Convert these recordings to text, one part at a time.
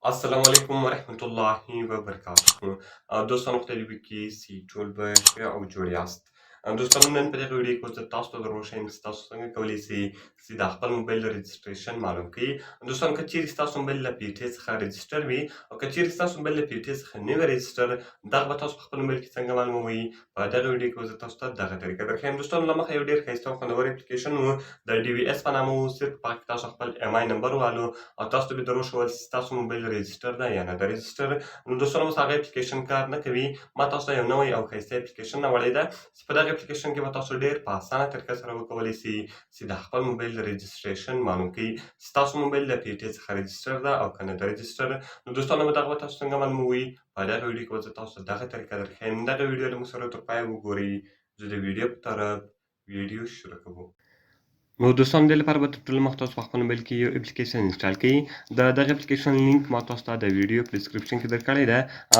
السلام علیکم ورحمت الله وبرکاته. دوستانو، خدای دې وکړي چې ټول به ښه او جوړ یاست. دوستانو، نن په دغه ویډیو کې زه تاسو ته دروښیم چې تاسو څنګه کولی شئ چې د خپل موبایل registration معلوم کړئ. دوستانو، که چیرې ستاسو موبایل له پي ټي څخه register وي او که چیرې ستاسو موبایل له پي ټي څخه نه وي register، دغه به تاسو په خپل موبایل کې څنګه معلوموئ؟ په دغه ویډیو کې زه تاسو ته دغه طریقه درښیم. دوستانو، له مخه یو ډېر ښایسته او خوندور اپلیکیشن و، د ډي وي اس په نامه و. صرف په هغه کې تاسو خپل ایم آی نمبر والو او تاسو ته به دروښول چې ستاسو موبایل register ده یا نه ده register. نو دوستانو، اوس هغه اپلیکیشن کار نه کوي. ما تاسو ته یو نوی او ښایسته اپلیکیشن راوړی ده چې په دغه اپلیکیشن کې به تاسو ډېر په اسانه طریقه سره وکولی شئ چې د خپل موبایل registration معلوم کړئ، چې ستاسو موبایل له پي ټي څخه register ده او که نه ده register. نو دوستانو، به دغه به تاسو څنګه معلوموئ؟ په دغه ویډیو کې به زه تاسو ته دغه طریقه درښیم. دغه ویډیو له موږ سره تر پایه وګورئ. زه د ویډیو په طرف ویډیو شروع کوو. نو دوستانو، دې لپاره به تر ټولو مخ تاسو په خپل موبایل کې یو اپلیکیشن install کړئ. د دغه اپلیکیشن لینک ما تاسو ته د ویډیو په description کې درکړی ده.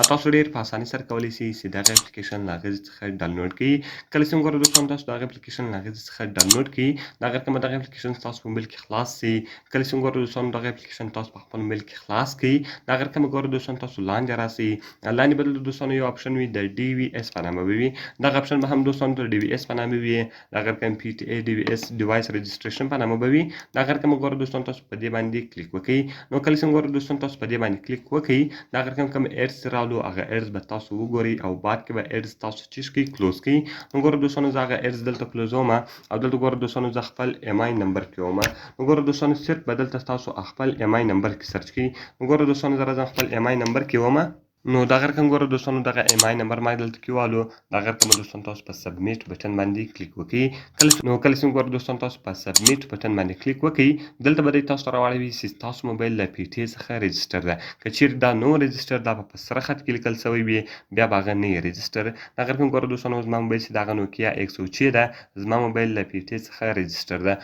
تاسو ډېر په اسانۍ سره کولی شئ چې دغه اپلیکیشن له هغې څخه ډاونلوډ کړئ. کله چې وګورئ دوستان، تاسو دغه اپلیکیشن له هغې څخه ډاونلوډ کړئ، دغه رقم دغه اپلیکیشن ستاسو په موبایل کې خلاص شي. کله چې وګورئ دوستان، دغه اپلیکیشن تاسو په خپل موبایل کې خلاص کړئ، دغه رقم ګورئ دوستان، تاسو لاندې راسئ. لاندې به دلته دوستانو یو option وي، د ډي وي اس په نامه وي. دغه option به هم دوستانو د ډي وي اس په نامه وي، دغه رقم پي ټي ای ډي وي اس device registration په نامه به وي. دغه رقم ګورئ دوستان، تاسو په دې باندې کلیک وکړئ. نو کله چې ګورئ دوستان، تاسو په دې باندې کلیک وکړئ، دغه رقم کوم ads رالو، هغه ads به تاسو وګورئ او بعد کې به ads تاسو چیش کړئ؟ close کړئ. نو ګورئ دوستانو، زه هغه ads دلته close وم او دلته ګورئ دوستانو، زه خپل ایم آی نمبر کې وم. نو ګورئ دوستانو، صرف به دلته تاسو خپل ایم آی نمبر کې search کړئ. نو ګورئ دوستانو، زه راځم خپل ایم آی نمبر کې وم. نو دغه رقم ګوره دوستانو، دغه ایم آی نمبر ما دلته کې والو. دغه رقم دوستان، تاسو په submit button باندې کلیک وکړئ. کله نو کله چې ګوره دوستان، تاسو په submit button باندې کلیک وکړئ، دلته به تاسو ته راواړوي چې تاسو موبایل له پي ټي څخه register ده. که چیرې دا نو register، دا په سره خط کې لیکل شوی وي، بیا به هغه نه register. دغه رقم ګوره دوستانو، زما موبایل چې دغه نوکیا 106 ده، زما موبایل له پي ټي څخه register ده.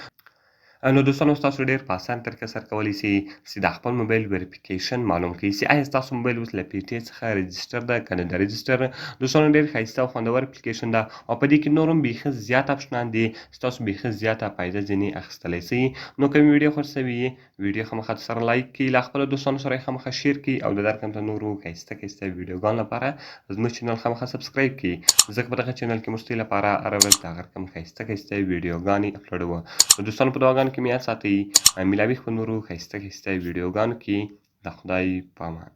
نو دوستانو، تاسو ډېر په اسان طریقه سره کولی شئ چې د خپل موبایل verification معلوم کړئ چې آیا ستاسو موبایل اوس له پي ټي څخه register ده که نه ده register. دوستانو، ډېر ښایسته او خوندور اپلیکیشن ده او په دې کې نور هم بیخي زیات آپشنان دي چې تاسو بیخي زیاته فایده ځینې اخیستلی شئ. نو که مې ویډیو خوښ شوي، ویډیو خامخا سره like کړئ، له خپلو دوستانو سره یې خامخا share کړئ او د درکم ته نورو ښایسته ښایسته ویډیوګانو لپاره زموږ channel خامخا subscribe کړئ، ځکه په دغه channel کې موږ ستاسو لپاره هره ورځ دغه رقم ښایسته ښایسته ویډیوګانې اپلوډوو. نو دوستانو، په دعاګانو کې مې یاد ساتئ. ملاوي خپل نورو ښایسته ښایسته ویډیوګانو کې. د خدای په امان.